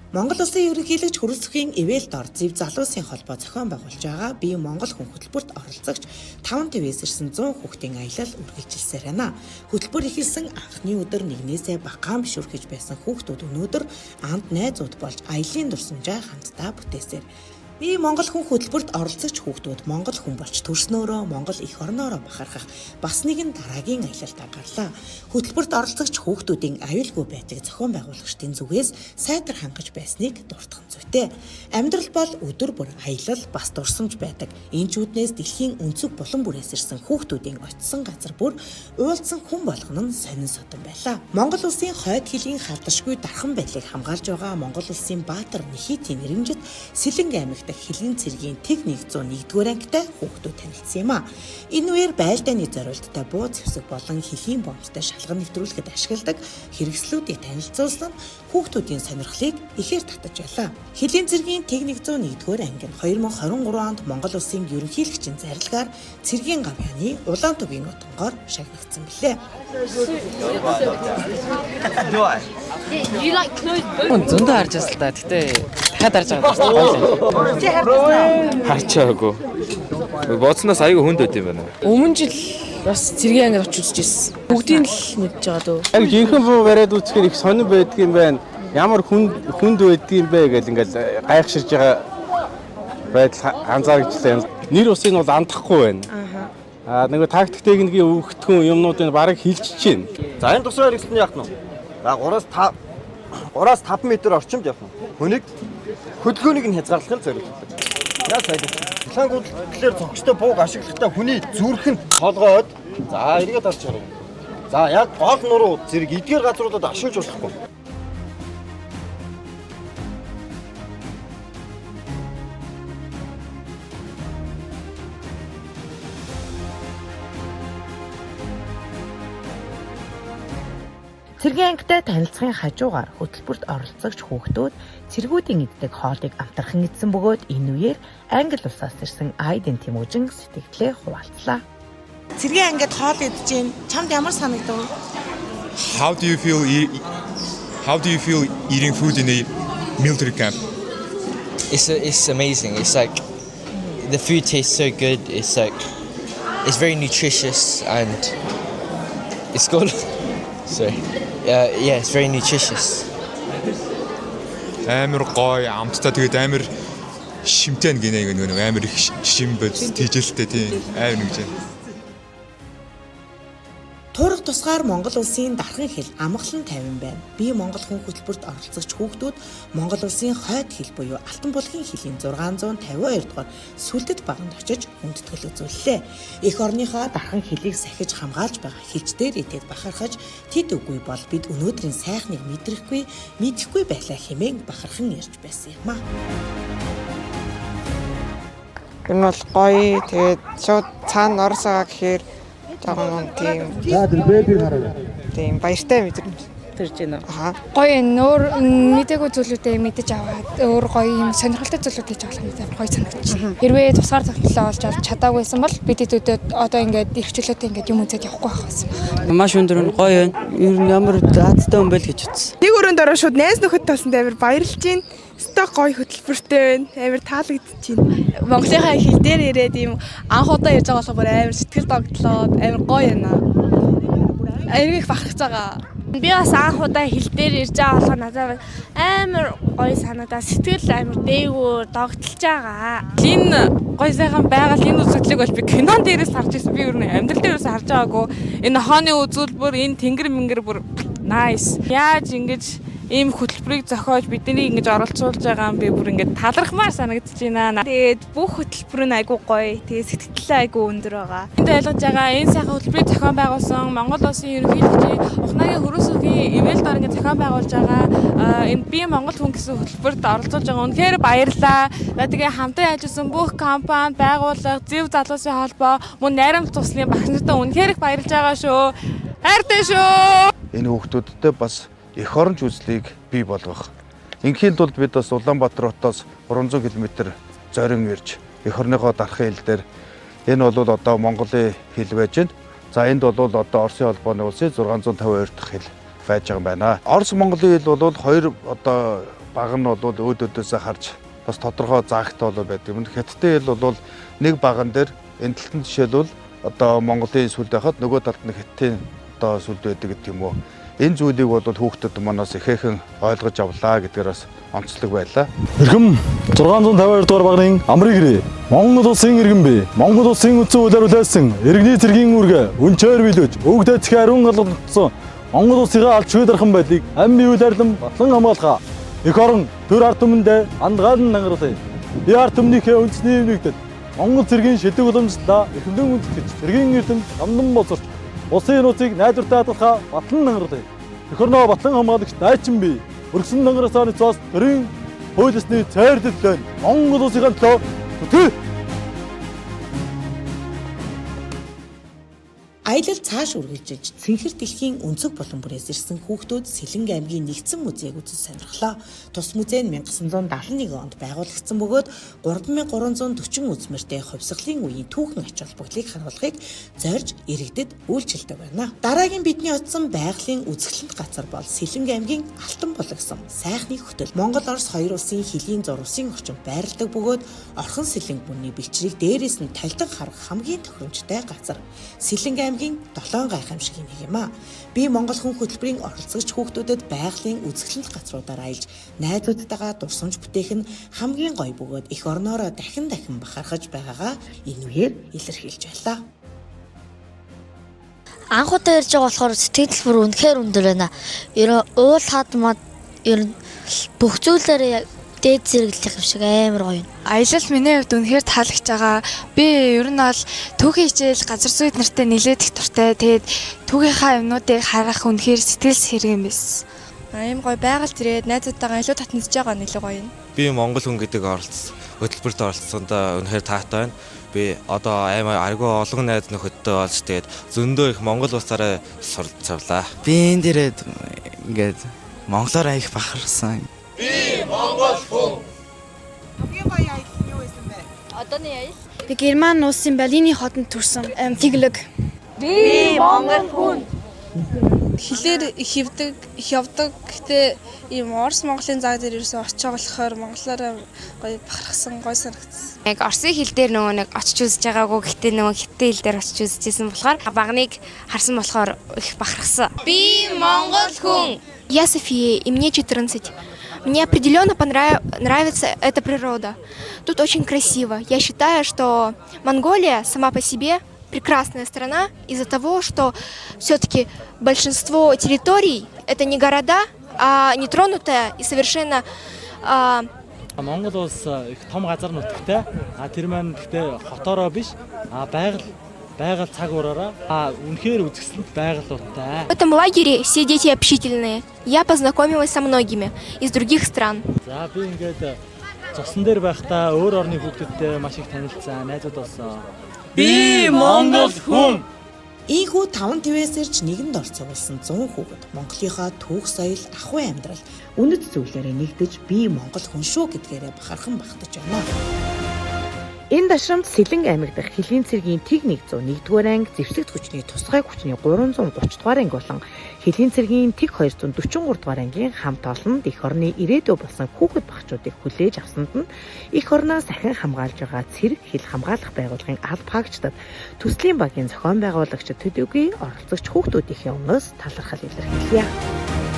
Монгол Улсын ерөнхийлөгч Хөрөлсөхийн Ивэл дор Зэв залуусын холбоо зохион байгуулж байгаа «Би Монгол хүн» хөтөлбөрт оролцогч 5 твээс ирсэн 100 хүүхдийн аялал үргэлжилсээр байна. Хөтөлбөр эхэлсэн анхны өдөр нэгнээсээ багаан бишүрхэж байсан хүүхдүүд өнөөдөр анд найзууд болж аяллаа дурсамжаа хамтдаа бүтээсээр. Би Монгол хүн хөтөлбөрт оролцогч хүүхдүүд Монгол хүн болж төрснөөрөө Монгол эх орноороо бахархах бас нэгэн дараагийн аялалдаа гарлаа. Хөтөлбөрт оролцогч хүүхдүүдийн аюулгүй байдлыг зохион байгуулагчдын зүгээс сайтар хангаж байсныг дуртах нь зүйтэй. Амьдрал бол өдөр бүр аялал бас дурсамж байдаг. Энэ ч үүднээс дэлхийн өнцөг булан бүрээс ирсэн хүүхдүүдийн очисон газар бүр уулзсан хүн болгоно нь сонин содон байлаа. Монгол улсын хойд хөлийн халдашгүй дархан байдлыг хамгаалж байгаа Монгол улсын Баатар Никитийн нэрэмжит Сэлэнг аймагт дахь хөлийн цэргийн тэг 101-р ангитай хүүхдүүд танилцсан юм а. Энэ үеэр байлдааны зориулттай буу зэвсэг болон хөлийн бомбтой шалган нэвтрүүлэхэд ашигладаг хэрэгслүүдийг танилцуулсан нь хүүхдүүдийн сонирхлыг ихээр татаж байлаа. Хөлийн цэргийн тэг 101-р анги нь 2023 онд Монгол улсын ерөнхийлөгчийн зарилгаар цэргийн гавьяаны Улаантүгийн отонгоор шагнагдсан билээ. You like closed books? Зөндөө харж байсан л та. Гэтэ дахиад харж байгаа юм. Чи харж байсан уу? Харчаагүй. Бодсноос аягүй хүнд байт юм байна. Өмнө жил бас цэргийн ангид очиж үзчихсэн. Бүгдийг л мэдж байгаа дөө. Яг жинхэнэ буу бариад үзэхээр их сонин байдгийн байна. Ямар хүнд хүнд байдгийн бэ гэл ингээл гайхширж байгаа байдал анзаарэгдлээ. Нэр усыг нь бол андахгүй байна. Аа нөгөө тактик техникийн өвгтгүн юмнуудыг бараг хилчиж байна. За энэ тусгай хэрэгсэл нь яах нь вэ? За 3-5 м орчимд явах нь. Хүнийг хөдөлгөөнийг нь хязгаарлах нь зориулдаг. Яа сайн. План гүйцэтгэлээр цогцтой бууг ашиглахдаа хүний зүрхэнд толгойд за эргээд харж харав. За яг гол нуруу зэрэг эдгээр газруудад ашиглаж болохгүй. Цэргийн ангитай танилцахын хажуугаар хөтөлбөрт оролцогч хүүхдүүд цэргүүдийн иддэг хоолыг амтархан идсэн бөгөөд энэ үеэр Англи улсаас ирсэн Айден Тэмүжин сэтгэлдээ хуваалцлаа. Цэргийн ангид хоол идэж байна. Чамд ямар санагдав? How do you feel? How do you feel eating food in a military camp? It's amazing. It's like the food tastes so good. It's like it's very nutritious and it's got sorry. Yeah, it's very nutritious. Амар гоё, амттай тэгээд амар шимтэй гинэ нэг нэг амар их шим бодис тэжээлтэй тийм амар нэг юм. Турах тусгаар Монгол улсын дархан хэл амгалан тайван байна. Би Монгол хүн хөтөлбөрт оролцогч хүүхдүүд Монгол улсын хойд хэл буюу Алтан булгийн хөлийн 652 дугаар сүлдэт баганд очиж хүндэтгэл үзүүллээ. Эх орныхоо дархан хэлийг сахиж хамгаалж байгаа хэлчдэр итэд бахархаж тэд үгүй бол бид өнөөдрийн сайхныг мэдрэхгүй, мэдэхгүй байлаа хэмээн бахархан ярьж байсан юм а. Ер нь бол гоё. Тэгээд шууд цаана Орос байгаа гэхээр жоохон тийм. За тэр бэби хараа. Тийм баяртай мэдрэмж Төрж байна уу? Аха. Гоё энэ өөр мдээгүй зүйлүүдээ мэдэж аваад өөр гоё юм сонирхолтой зүйлүүд хийж авах юм амар гоё санагдчих. Хэрвээ тусгаар тогтнолоо олж авч чадаагүйсэн бол бид хэдүүдэд одоо ингээд эрх чөлөөтэй ингээд юм үзээд явахгүй байх байсан байна. Маш өндөр нь гоё байна. Ер нь ямар азтай юм бэ л гэж утсан. Нэг өрөөнд ороо шууд найз нөхөд тулсанд амар баярлж байна. Өстой гоё хөтөлбөртэй байна. Амар таалагдчихэв. Монголынхаа хил дээр ирээд ийм анх удаа ирж байгаа болохоор амар сэтгэл догтлоод амар гоё байна. Айгүй их бахархаж байгаа. Би бас анх удаа хил дээр ирж байгаа болохоор надад амар гоё санагдаа. Сэтгэл амар дээгүүр догтлж байгаа. Энэ гоё сайхан байгаль энэ үзэгдлийг бол би кинон дээрээс харж ирсэн. Би ер нь амьдрал дээрээс харж байгаагүй. Энэ хооны үзүүлбэр, энэ тэнгэр мэнгэр бүр nice. Яаж ингэж ийм хөтөлбөрийг зохиож бидний ингэж оролцуулж байгаа юм би бүр ингэж талархмаар санагдаж байна. Тэгээд бүх хөтөлбөр нь айгүй гоё. Тэгээд сэтгэлээ айгүй өндөр байгаа. Энд ойлгож байгаа энэ сайхан хөтөлбөрийг зохион байгуулсан Монгол улсын ерөнхийлөгчийн Ухнаагийн хөрөөсөхийн ивэл дор ингэ зохион байгуулж байгаа энэ би Монгол хүн гэсэн хөтөлбөрт оролцуулж байгаа үнэхээр баярлалаа. За тэгээ хамтран ажилласан бүх компани, байгууллага, зэв залуусын холбоо, мөн найрамд туслын багш нартай үнэхээр их баярлж байгаа шүү. Хайртай шүү. Энэ хүүхдүүдтэй бас эх оронч үзлийг бий болгох. Ингийн тулд бид бас Улаанбаатар хотоос 300 км зорин ирж эх орныхоо дархан хил дээр энэ бол одоо Монголын хил байж байна. За энд бол одоо Оросын холбооны улсын 652 дахь хил байж байгаа юм байна. Орос Монголын хил бол хоёр одоо баг нь бол өөд өөдөөсөө харж бас тодорхой заагтай бол байдаг юм. Хятадын хэл бол нэг баган дээр энэ талд нь жишээлбэл одоо Монголын сүлд байхад нөгөө талд нь хятадын одоо сүлд байдаг гэдэг юм уу. Энэ зүйлийг бол хүүхдүүд манаас ихээхэн ойлгож авлаа гэдгээр бас онцлог байлаа. Эрхэм 652 дугаар багны амрыг ирээ. Монгол улсын иргэн бий. Монгол улсын үндсэн хуулиар хүлээсэн иргэний цэргийн үүргээ үнчээр биелүүлж өвөг дээдсхийн ариун галгалтсан Монгол улсынхаа алч дархан байдлыг ам бие хуулиарлан батлан хамгаалах. Эх орон төр ард түмэндээ андгаалan нангарлаа. Би ард түмнийхээ үндэсний нэгдэл Монгол цэргийн шилдэг уламжлалаа эрхэмлэн үндэтгэж цэргийн эрдэм намдан боловсрч улсын нууцыг найдвартай хадгалахаа батлан нангарлаа. Эх орноо батлан хамгаалагч дайчин бий. Өргөсөн нангараасаа цоос төрийн хууль ёсны цайрлал байна. Монгол улсынхаа төлөө хөтөө. Аялал цааш үргэлжилж цэнхэр дэлхийн өнцөг булан бүрээс ирсэн хүүхдүүд Сэлэнг аймгийн нэгдсэн музейг үзэж сонирхлоо. Тус музей нь 1971 онд байгуулагдсан бөгөөд 3340 үзмэртэй хувьсгалын үеийн түүхэн ач холбогдлыг харуулахыг зорж иргэдэд үйлчилдэг байна. Дараагийн бидний очсон байгалийн үзэсгэлэнт газар бол Сэлэнг аймгийн Алтан булгасан сайхны хөтөл. Монгол, Орос хоёр улсын хөлийн зурвасын орчинд байрладаг бөгөөд Орхон Сэлэнг бүнний бэлчрийг дээрээс нь толдон харах хамгийн тохиромжтой газар. Сэлэнг аймгийн 7 гайхамшигын нэг юм аа. Би Монгол хүн хөтөлбөрийн оролцогч хүүхдүүдэд байгалийн үзэсгэлэнт газруудаар аялж найзуудтайгаа дурсамж бүтээх нь хамгийн гоё бөгөөд эх орноороо дахин дахин бахархаж байгаагаа энэ үеэр илэрхийлж байлаа. Анх удаа ирж байгаа болохоор сэтгэл бүр үнэхээр өндөр байна. Ер нь уул хад мад ер нь бүх зүйлээрээ дээд зэрэглэх юм шиг амар гоё. Аялал миний хувьд үнэхээр таалагдж байгаа. Би ер нь бол түүхийн хичээл газар зүйд нартай нилээд их дуртай. Тэгээд түүхийнхаа юмнуудыг харах үнэхээр сэтгэл сэрэг юм байсан. Ийм гоё байгальд ирээд найзуудтайгаа илүү татнаж байгаа нь илүү гоё юм. Би Монгол хүн гэдэг оролцсон хөтөлбөрт оролцсондоо үнэхээр таатай байна. Би одоо аймаа аргүй олон найз нөхөдтэй болж тэгээд зөндөө их Монгол улсаараа суралцлаа. Би энд ирээд ингээд монголоор их бахарсан. Би Монгол хүн. Хамгийн гоё аялал нь юу байсан бэ? Одооны аялал. Би Герман улсын Берлиний хотод төрсэн. Тэглэг. Би Монгол хүн. Хэлээр их хөвдөг, их явдаг. Гэтэ ийм Орос Монголын цаг дээр ерөөсөө очиж болохоор монголоор гоё бахархсан, гоё санагдсан. Яг Оросын хэл дээр нөгөө нэг очиж үзэж байгаагүй. Гэтэ нөгөө хятад хэл дээр очиж үзчихсэн болохоор багныг харсан болохоор их бахархсан. Би Монгол хүн. Я София, и мне 14. Мне определенно нравится эта природа. Тут очень красиво. Я считаю, что Монголия сама по себе прекрасная страна из-за того, что все-таки большинство территорий это не города, а нетронутая и совершенно Монгол улс их том газар нутагтай. А тэр маань гэхдээ хотоороо биш. А байгаль байгаль цаг уураараа а үнэхээр үзэсгэлэнт байгаль В этом лагере все дети общительные. Я познакомилась со многими из других стран. За би ингээд цусан дээр байхдаа өөр орны хүүхдүүдтэй маш их танилцсан, найзууд болсон. Би Монгол хүн. Ийхүү таван твээс ирж нэгэнд орцуулсан 100 хүүхэд Монголынхаа түүх соёл, ахуй амьдрал, үнэт зүйлээрээ нэгдэж би Монгол хүн шүү гэдгээрээ бахархан багтаж байна. Энэ дашрамд Сэлэнг аймаг дахь хөлийн цэргийн тэг 101-р анги, зэвсэгт хүчний тусгай хүчний 330 дугаар анги болон хөлийн цэргийн тэг 243 дугаар ангийн хамт олонд эх орны ирээдүй болсон хүүхэд багчуудыг хүлээж авсанд нь эх орноо сахин хамгаалж байгаа цэрэг хил хамгаалах байгууллагын алба хаагчдад төслийн багийн зохион байгуулагчид төдийгүй оролцогч хүүхдүүдийн өмнөөс талархал илэрхийлье.